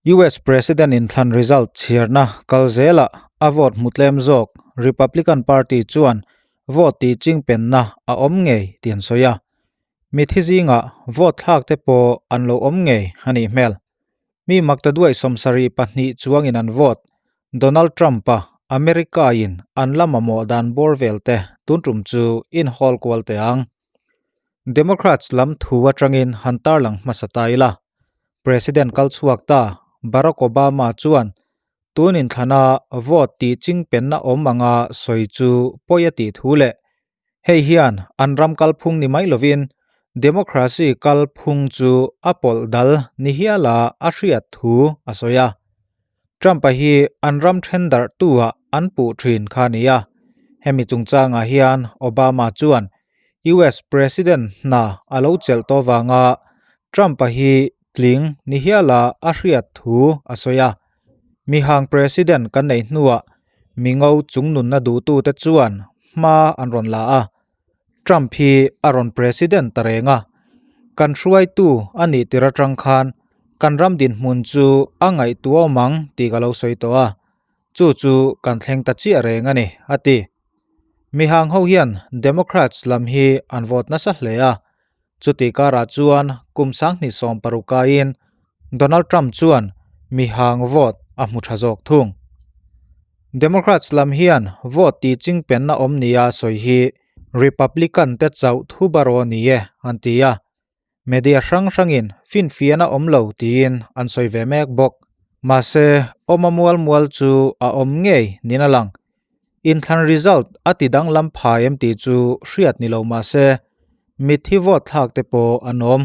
US President inthlan result chhiarna kal zelah a vote hmu tlem zawk Republican Party chuan vote tih chingpenna a awm ngei tih an sawi a. Mithi zingah vote thlak te pawh an lo awm ngei a nih hmel. Mi makta duai 72 chuangin an vote. Donald Trump-a America-in an la mamawh dan bawr vel te tun tum chu inhawl kual teh ang. Democrats lam thu atangin han tarlang hmasa ta ila. President kal chhuak ta Barack Obama chuan tun inthlana vote tih chingpenna awm anga sawi chu pawi a tih thu leh hei hian an ram kalphung ni mai lovin democracy kalphung chu a pawlh dal ni hiala a hriat thu a sawi a. Trump-a hi an ram then darh tu ah an puh thin kha a ni a. Hemi chungchangah hian Obama chuan US President hna a lo chelh tawh vanga Trump-a hi tling ni hiala a hriat thu a sawi a. Mihang President kan neih hnuah mingo chungnunna duhtute chuan hma an rawn la a. Trump hi a rawn President ta reng a. Kan hruaitu a nih tir atang khan kan ram dinhmun chu a ngaihtuahawm ang tih ka lo sawi tawh a. Chu chu kan thleng ta chiah reng a ni, a ti. Mihang ho hian Democrats lam hi an vote nasa hle a, chuti karah chuan kum 2016 kaiin Donald Trump chuan mihang vote a hmu tha zawk thung. Democrats lam hian vote tih chingpenna awm nia sawi hi Republican te chauh thu baraw ni e an ti a, Media hrang hrangin finfiahna awm lo tiin an sawi ve mek bawk. Mahse, awma mual mual chu a awm ngei niin a lang. Inthlan result a ti danglam phai em tih chu hriat ni lo mahse, mitthi vote thlak te pawh an awm.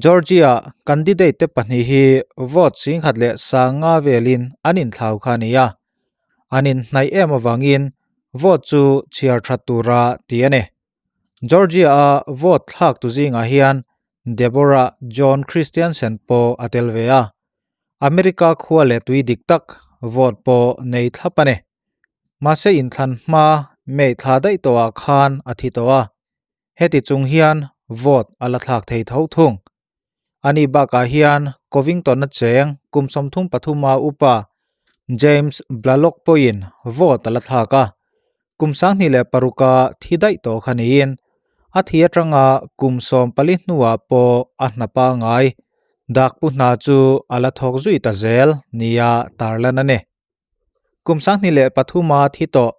Georgia candidate te pahnih hi vote 10,500 velin an inthlau kha a ni a. An inhnaih em avangin vote chu chhiar that tura ti a ni. Georgia-a vote thlak tu zingah hian Deborah John Christensen pawh a tel ve a, America khua leh tui dik tak vote pawh nei thlap a ni. Mahse inthlan hma May thla daih tawhah khan a thi tawh a, heti chung hian vote a la thlak thei tho thung. Ani bakah hian Covington-a cheng kum 33 a upa James Blalock pawhin vote a la thlak a, kum 2006 a thi daih tawh kha niin a thi atanga kum 14 hnuah pawh a hna pangai dakpu hna chu a la thawk zui ta zel nia tarlan a ni. Kum 2003 a thi tawh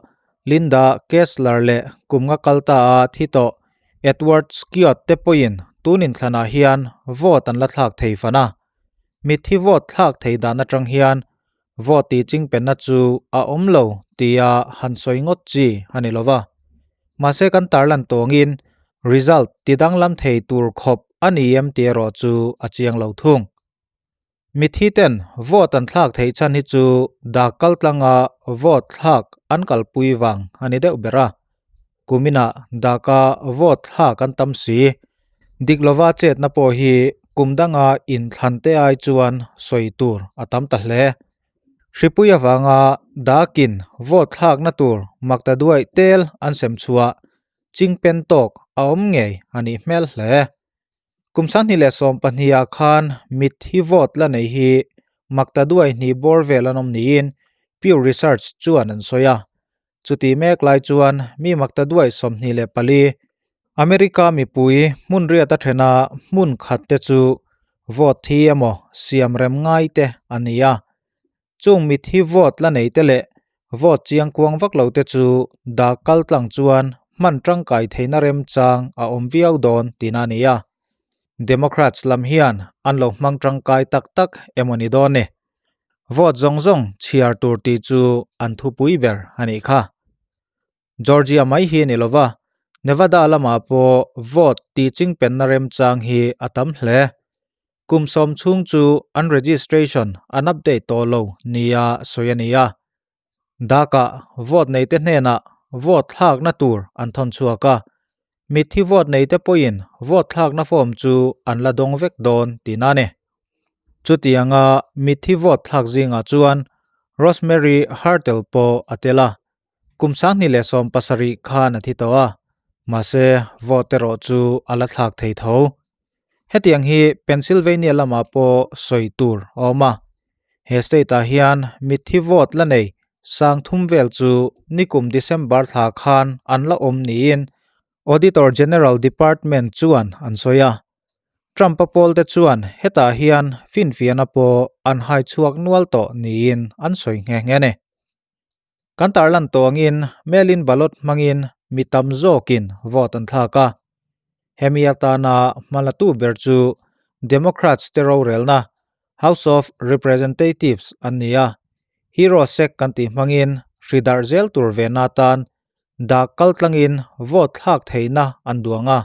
Linda Kessler leh kum nga kal ta a thi tawh Edward Skiot te pawhin tun inthlanah hian vote an la thlak thei fan a. Mitthi vote thlak thei dan atang hian vote tih chingpenna chu a awm lo tia han sawi ngawt chi a ni lova. Mahse kan tarlan tawngin result ti danglam thei tur khawp a ni em tih erawh chu a chiang lo thung. Mithi ten vote an thlak theih chhan hi chu dak kal tlanga vote thlak an kalpui vang a ni deuh ber a. Kuminah daka vote thlak an tam si. Dik lova chetna pawh hi kum danga inthlan te ai chuan sawi tur a tam ta hle. Hripui avanga dakin vote thlakna tur makta duaih tel an sem chhuah chingpen tawk a awm ngei a nih hmel hle. Kum 2012 ah khan mitthi vote la nei hi makta duai hnih bawr vel an awm niin Pew Research chuan an sawi a. Chuti mek lai chuan mi makta duai 24 America mipui hmun riat a thena hmun khat te chu vote thi emaw siam rem ngai te a ni a. Chung mitthi vote la nei te leh vote chiang kuang vak lo te chu dak kal tlang chuan hman tangkai theihna remchang a awm viau dawn tihna a ni a. Democrats lam hian an lo hmang tangkai tak tak emaw ni dawn ni. Vote zawng zawng chhiar tur tih chu an thupui ber a nih kha. Georgia mai hi a ni lova, Nevada lamah pawh vote tih chingpenna remchang hi a tam hle. Kum sawm chhung chu an registration an update tawh lo nia sawi a ni a. Dakah vote neite hnenah vote thlakna tur an thawn chhuak a, mitthi vote neite pawhin vote thlakna form chu an la dawng vek dawn tihna a ni. Chutianga mitthi vote thlak zingah chuan Rosemary Hartel pawh a tel a. Kum 2017 khan a thi tawh a, mahse vote erawh chu a la thlak thei tho. Hetiang hi Pennsylvania lamah pawh sawi tur a awm a. He state-ah hian mitthi vote la nei 3000 vel chu nikum December thla khan an la awm niin Auditor General Department chuan an sawi a. Trump-a pawlte chuan hetah hian finfiahna pawh an hai chhuak nual tawh niin an sawi nghe nghe a ni. Kan tarlan tawh angin mail-in ballot hmangin mi tam zawkin vote an thlak a. Hemi atana hmalatu ber chu Democrats te rorelna House of Representatives an ni a. Hero sec kan tih hmangin hri darh zel tur vehna atan dak kaltlangin vote thlak theihna an duang a.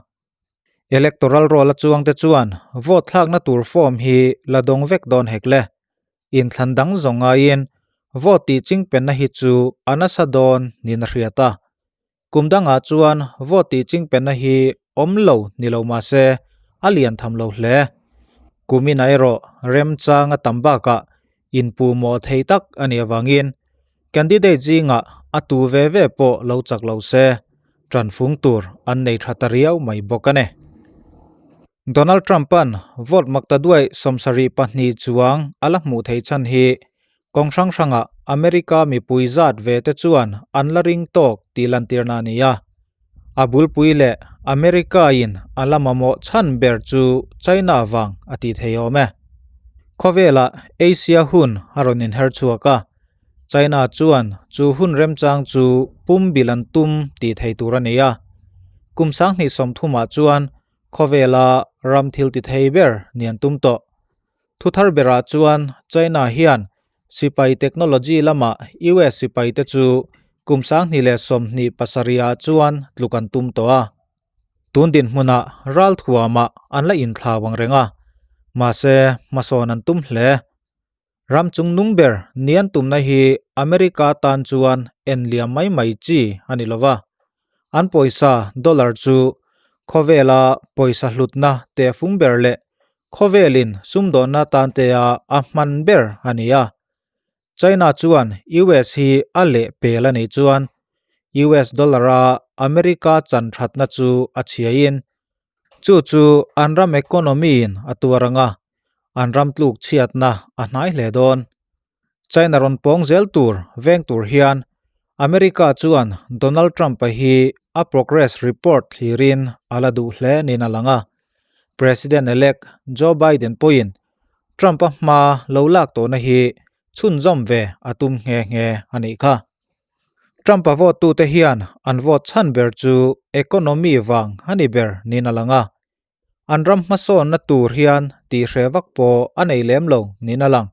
Electoral roll a chuangte chuan vote thlakna tur form hi la dawng vek dawn hek le. Inthlan dang zawng ngaiin vote tih chingpenna hi chu a nasa dawn niin a hriat a. Kum dangah chuan vote tih chingpenna hi awm lo ni lo mah se a lian tham lo hle. Kumin ah erawh remchang a tam bakah inpuhmawh thei tak a nih avangin Candidate zingah a tu ve ve pawh lo chak lo se, tanfung tur an nei tha ta riau mai bawk a ni. Donald Trump-a'n vote maktaduai 72 chuang a la hmuh theih chhan hi kawng hrang hrangah America mipui zat ve te chuan an la ring tawk tih lantirna a ni a. A bulpui leh America-in a la mamawh chhan ber chu China vang a tih thei awm e. Khawvelah Asia hun a rawn inher chhuak a, China chuan chu hun remchang chu pum bil an tum tih thei tur a ni a. Kum 2030ah chuan khawvela ram thil ti thei ber ni an tum tawh. Thuthar berah chuan China hian sipai technology lama US sipai te chu kum 2027ah chuan tluk an tum tawh a. Tun dinhmunah ralthuamah an la inthlau ang reng a, mahse hmasawn an tum hle. Ram chungnung ber nian tumna hi America tan chuan en liam mai mai chi a ni lova. An pawisa dollar chu khawvela pawisa hlutna tehfung ber leh khawvelin sumdawnna tantea a hman ber a ni a. China chuan US hi a leh pel a nih chuan US dollar-a America chan thatna chu a chhiain Chu chu an ram economy-in a tuar ang a, an ram tluk chhiatna a hnai hle dawn. China rawn pawng zel tur veng tur hian America chuan Donald Trump-a hi a progress report thlirin a la duh hle niin a lang a. President-elect Joe Biden pawhin Trump-a hma lo lak tawhna hi chhunzawm ve a tum nghe nghe a nih kha. Trump-a vote tute hian an vote chhan ber chu economy vang a ni ber niin a lang a. An ram hmasawnna tur hian tihhreh vak pawh a nei lem lo niin a lang.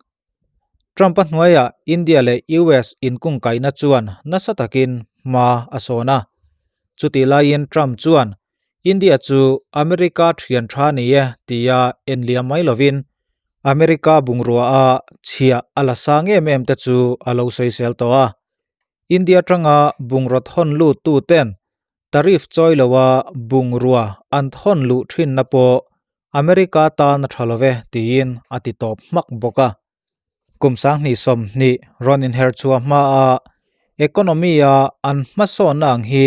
Trump-a hnuaiah India leh US inkungkaihna chuan nasa takin hma a sawn a. Chutih laiin Trump chuan India chu America thian tha ni e tia enliam mai lovin America bungrua a chhiah a la sang em em te chu a lo sawisel tawh a. India atanga bungraw thawn lut tu ten tariff chawi loa bungrua an thawn luh thinna pawh America tan a tha love tiin a ti tawp hmak bawk a. Kum 2020 rawn inher chhuah hmaa economy-a an hmasawnna ang hi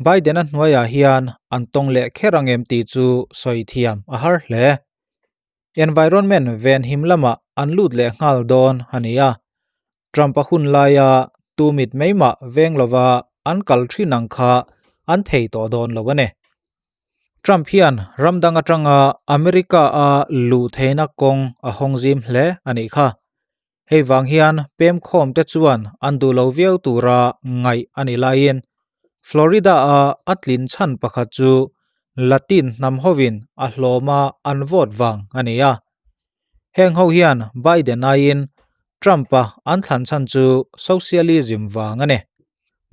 Biden-a hnuaiah hian an tawng leh kher ang em tih chu sawi thiam a har hle. Environment venhim lamah an lut leh nghal dawn a ni a. Trump-a hun laia tu mit mai mah veng lova an kal thin ang kha an thei tawh dawn lo a ni. Trump hian ram dang atanga America-a luh theihna kawng a hawng zim hle a nih kha. Hei vang hian pemkhawmte chuan an duh lo viau tura ngaih a nih laiin Florida-a a tlin chhan pakhat chu Latin hnam hovin a hlawma an vote vang a ni a. Heng ho hian Biden aiin Trump-a an thlan chhan chu socialism vang a ni.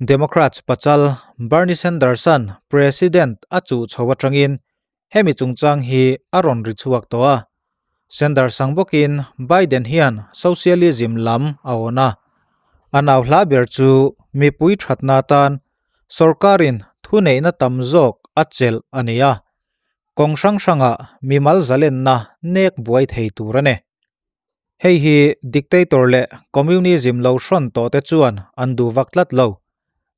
Democrats pachal Bernie Sanders-a'n president a chuh chho atangin hemi chungchang hi a rawn ri chhuak tawh a. Sanders ang bawkin Biden hian socialism lam a awn a. A nau hla ber chu mipui thatna atan sorkarin thuneihna tam zawk a chelh a ni a. Kawng hrang hrangah mimal zalenna nek buai thei tur a ni. Hei hi dictator leh communism lo hrawn tawh te chuan an duh vak tlat lo.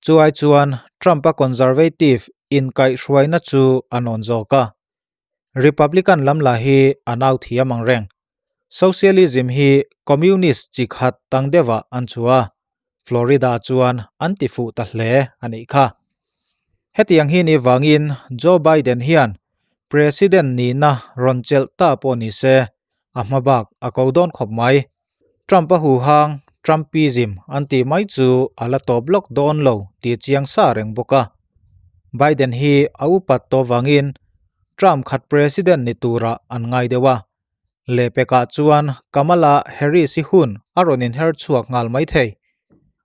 Chu ai chuan Trump-a conservative inkaihhruaina chu a nawn zawk a. Republican lam lah hi a nau thiam ang reng. Socialism hi Communist chi khat tang deuhah an chhuah a, Florida chuan an ti fuh ta hle a nih kha. Hetiang hi ni vangin Joe Biden hian President nihna rawn chelh ta pawh ni se, a hma bak a ko dawn khawp mai. Trump a huhang, Trumpism an tih mai chu a la tawp lawk dawn lo tih chiang sa reng bawk a. Biden hi a upat tawh vangin Trump khat President ni turah an ngai deuh a. Lehpekah chuan Kamala Harris-i hun a rawn inher chhuak nghal mai thei.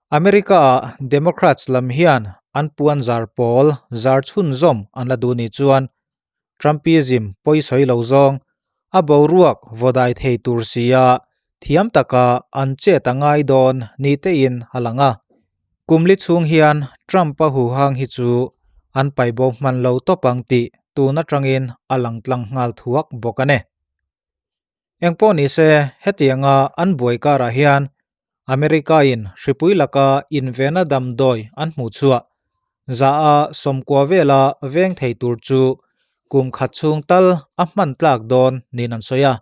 America-ah Democrats lam hian an puan zar pawl zar chhunzawm an la duh nih chuan Trumpism pawisawi lo zawng a boruak vawdai thei tur sia thiam taka an chet a ngai dawn ni tein a lang a. Kum li chhung hian Trump-a huhang hi chu an paibo hman lo tawp ang tih tun atangin a lang tlang nghal thuak bawk a ni. Engpawh ni se, hetianga an buai karah hian America-in hripui laka invena damdawi an hmuh chhuah za a sawmkua vela veng thei tur chu kum khat chhung tal a hman tlak dawn niin an sawi a.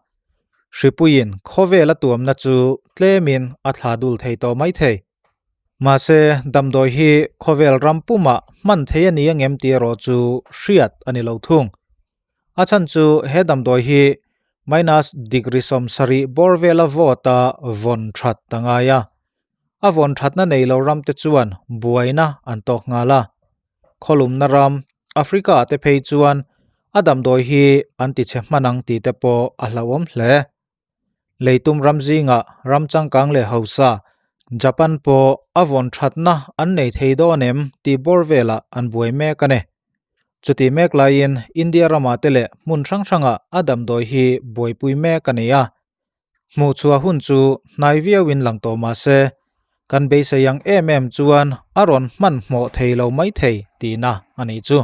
Hripuiin khawvel a tuamna chu tlemin a thla dul thei tawh mai thei. Mahse, damdawi hi khawvel ram pumah hman thei a ni angem tih erawh chu hriat a ni lo thung. A chhan chu he damdawi hi minus degree 70 bawr vela vawt a vawn that ta ngai a. A vawn thatna nei lo ramte chuan buaina an tawk nghal a. Khawlumna ram Africa ah te phei chuan a damdawi hi an ti chhe hman ang tih te pawh a hlauhawm hle. Leitum ram zingah ram changkang leh hausa Japan pawh a vawn thatna an nei thei dawn em tih bawr velah an buai mek a ni. Chutih mek laiin India ramah te leh hmun hrang hrangah a damdawi hi buaipui mek a ni a. Hmuhchhuah hun chu hnai viauin lang tawh mah se, kan beisei ang em em chuan a rawn hmanhmawh thei lo maithei tihna a nih chu.